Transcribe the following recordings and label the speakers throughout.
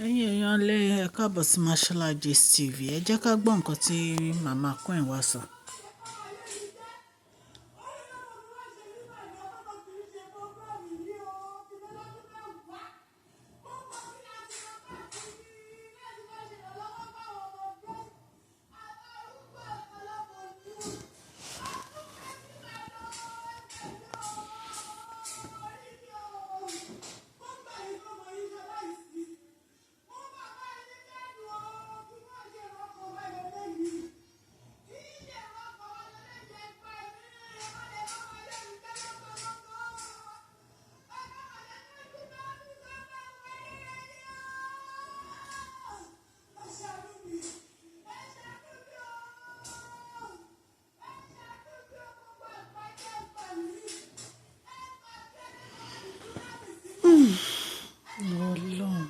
Speaker 1: Ẹ̀yin èèyàn lé, ẹ káàbọ̀ sí Mashola Gist TV. Ẹ jẹ́ ká gbọ́ nǹkan tí Màmá Queen wá sọ. Ọlọ́run.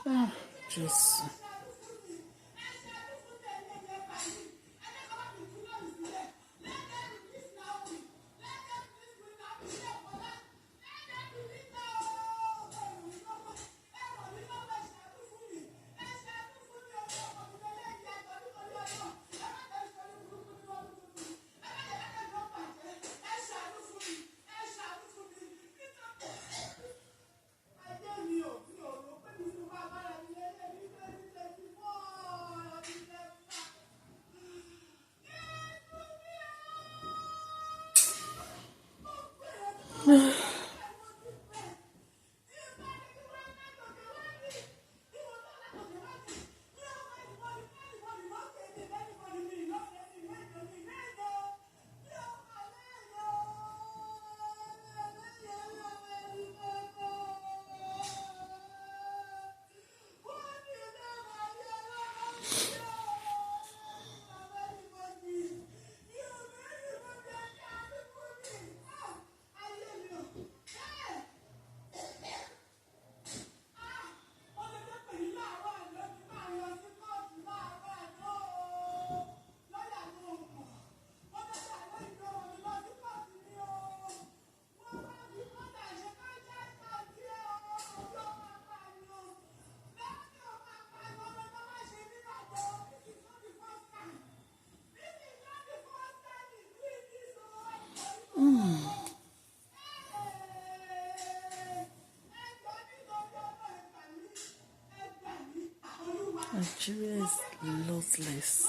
Speaker 1: Ah, Jésù. Nigeria is lossless.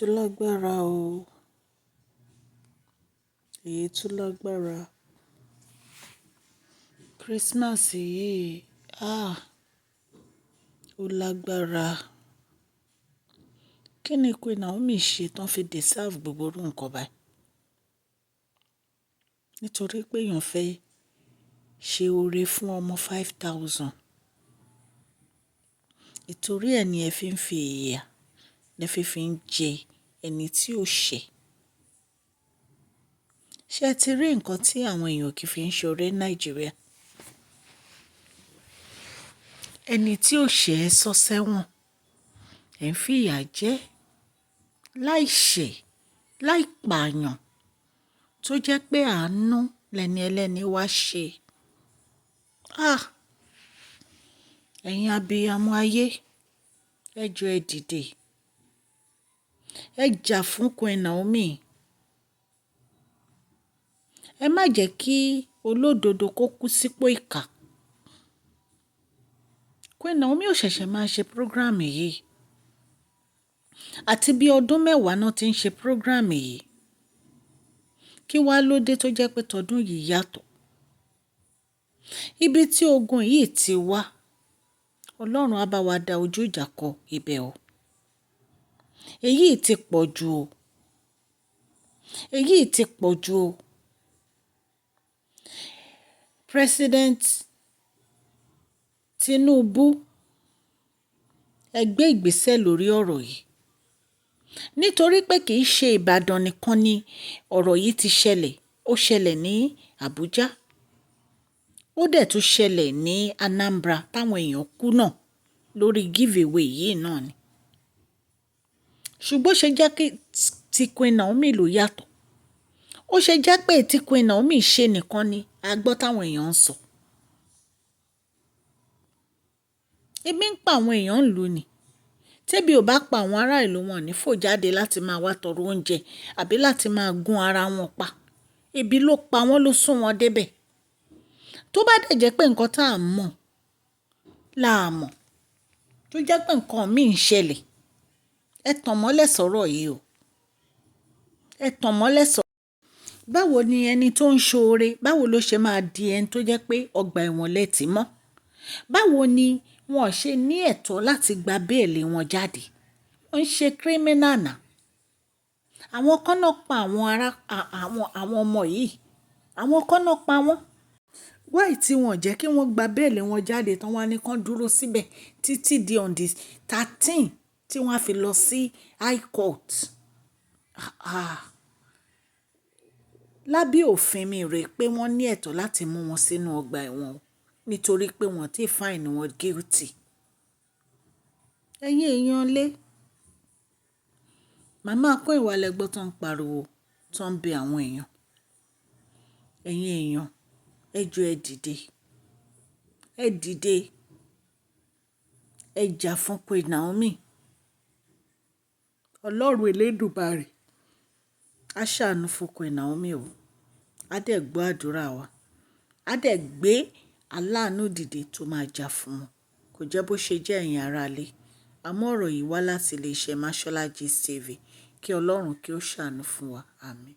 Speaker 1: Tún lágbára o. Èyí tún lágbára. Christmas yìí, ah, ó lágbára. Kí ni Queen Naomi ṣe tán fi deserve gbogbo irú nǹkan báyìí? Nítorí pé èèyàn fẹ́ ṣe oore fún ọmọ 5,000. Ìtorí ẹ ni ẹ fi ń fi ìyà, lẹ fi ń jẹ ẹni tí ó ṣẹ̀. Ṣé ẹ ti rí nǹkan tí àwọn èèyàn kì í fi ń ṣe oore ní Nàìjíríà? Ẹni tí ó ṣẹ̀ ẹ sọ sẹ́wọ̀n, ẹ̀ ń fi ìyà jẹ láì ṣẹ̀, láì pààyàn, tó jẹ́ pé àánú lẹni ẹlẹ́ni wá ṣe. Ah! Ẹ̀yin abiyamọ ayé, ẹ jọ ẹ dìde. Ẹ jà fún Queen Naomi. Ẹ má jẹ́ kí olódodo kó kú sípò ìkà. Queen Naomi ò ṣẹ̀ṣẹ̀ máa ṣe program yìí. Àti bí ọdún 10 náà tí ń ṣe program yìí. Kí wá ló dé tó jẹ́ pé tọdún yìí yàtọ̀? Ibi tí ogun yìí ti wá, Ọlọ́run á bá wa da ojú ìjà kọ ibẹ̀ o. Èyí ti pọ̀ ju o. Èyí ti pọ̀ ju o. President Tinubu, ẹ gbé ìgbésẹ̀ lórí ọ̀rọ̀ yìí. Nítorí pé kì í ṣe Ìbàdàn nìkan ni ọ̀rọ̀ yìí ti ṣẹlẹ̀. Ó ṣẹlẹ̀ ní Abuja. Ó dẹ̀ tún ṣẹlẹ̀ ní Anambra táwọn èèyàn kú náà lórí giveaway yìí náà ni. Ṣùgbọ́n ó ṣe jẹ́ kí ti Queen Naomi ló yàtọ̀. Ó ṣe jẹ́ pé tí Queen Naomi ṣe nìkan ni a gbọ́ táwọn èèyàn ń sọ. Ebi ń pa àwọn èèyàn ìlú ni. Tẹ́bí ò bá pa àwọn ará ìlú wọn ní fò jáde láti máa wá tọrọ oúnjẹ àbí láti máa gún ara wọn pa. Ebi ló pa wọ́n ló sún wọn débẹ̀. Tó bá dẹ̀ jẹ́ pé nǹkan tí à ń mọ̀ là á mọ̀, tó jẹ́ pé nǹkan mí ń ṣẹlẹ̀, ẹ tàn mọ́lẹ̀ sọ̀rọ̀ yìí o. Ẹ tàn mọ́lẹ̀ sọ̀rọ̀. Báwo ni ẹni tó ń ṣe oore, báwo ló ṣe máa di ẹni tó jẹ́ pé ọgbà ẹ̀wọ̀n lẹ ti mọ́? Báwo ni wọ́n ṣe ní ẹ̀tọ́ láti gba béèlì wọn jáde? Wọ́n ń ṣe criminal náà. Àwọn kan náà pa àwọn ará, àwọn ọmọ yìí. Àwọn kan náà pa wọ́n. Why tí wọ́n jẹ́ kí wọ́n gba béèlì wọn jáde tán wá ní kí wọ́n dúró síbẹ̀ títí di on the 13 tí wọ́n á fi lọ sí high court. Ah! Lábẹ́ òfin mi rò pé wọ́n ní ẹ̀tọ́ láti mú wọn sínú ọgbà ẹ̀wọ̀n nítorí pé wọ́n ti find wọn guilty. Ẹ̀yin èèyàn lé. Màmá Queen wà lẹ́gbọ́ tó ń pariwo, tó ń bẹ àwọn èèyàn. Ẹ̀yin èèyàn, ẹ jọ ẹ dìde. Ẹ dìde. Ẹ jà fún Queen Naomi. Ọlọ́run elédùmarè á ṣàánú fún Queen Naomi o. A dẹ̀ gbọ́ àdúrà wa. A dẹ̀ gbé aláàánú dìde tó máa jà fún wọn. Kò jẹ́ bó ṣe jẹ́ ẹ̀yin ará ilé. Àmọ́ ọ̀rọ̀ yìí wá láti ilé iṣẹ́ Mashola Gist TV. Kí Ọlọ́run kí ó ṣàánú fún wa. Àmín.